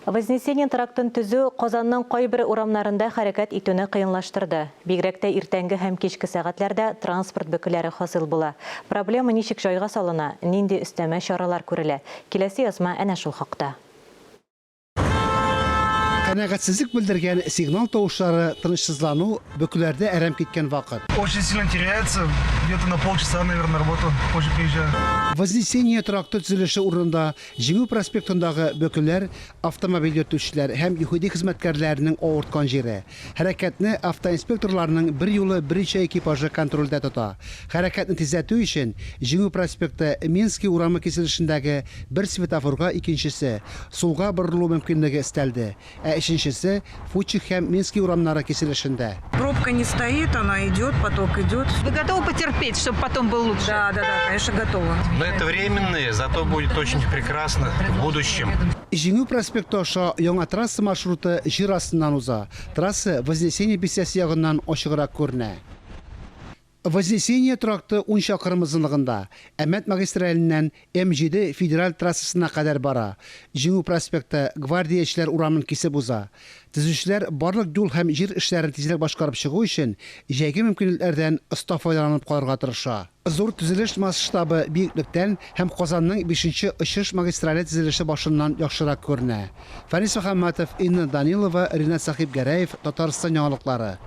Вознесение трактын төзү Казанның кайбер урамнарында хәрәкәт итүне кыенлаштырды. Бигрәк тә иртәнге һәм кичке сәгатьләрдә транспорт бөкеләре хасил була. Проблема ничек җайга салына, нинди өстәмә чаралар күрелә? Киләсе язма әнә шул хакта. Канәгатьсезлек белдергән сигнал тавышлары тынычсызлану, бөкеләрдә әрәм киткән вакыт. Очень сильно теряется, где-то на полчаса, наверное, на работу позже приезжаю. Вознесение тракты төзелеше урынында Җиңү проспектындагы бөкеләр автомобиль йөртүчеләр һәм ЮХИДИ хезмәткәрләренең авырткан җире. Хәрәкәтне автоинспекторларның берьюлы берничә экипажы контрольдә тота. Хәрәкәтне тизләтү өчен Җиңү проспекты Минский урамы киселешендәге бер светофорга икенчесе, сулга борылу мөмкинлеге өстәлде. Ә өченчесе, Фучик һәм Минский урамнары киселешендә. Пробка не стоит, она идет, поток идет. Вы готовы потерпеть, чтобы потом был лучше? Да, да, да, конечно, готова. Но это временное, зато будет очень прекрасно в будущем. Җиңү проспекты аша яңа трасса маршруты җир астыннан уза. Трасса Вознесение бистәсе ягыннан ачыграк күренә. Вознесение тракты ун чакрым озынлыгында, Әмәт магистраленнән М-җиде федераль трассасына кадәр бара, Җиңү проспекты, Гвардиячеләр урамын кисеп уза. Төзүчеләр барлык юл һәм җир эшләрен тизрәк башкарып чыгу өчен җәйге мөмкинлекләрдән оста файдаланып калырга тырыша. Зур төзелеш масштабы биеклектән һәм Казанның бишенче очыш магистрале төзелеше башыннан яхшырак күренә. Фәнис Мөхәммәтов, Инна Данилова, Ринат Сәхибгәрәев, Татарстан яңалыклары.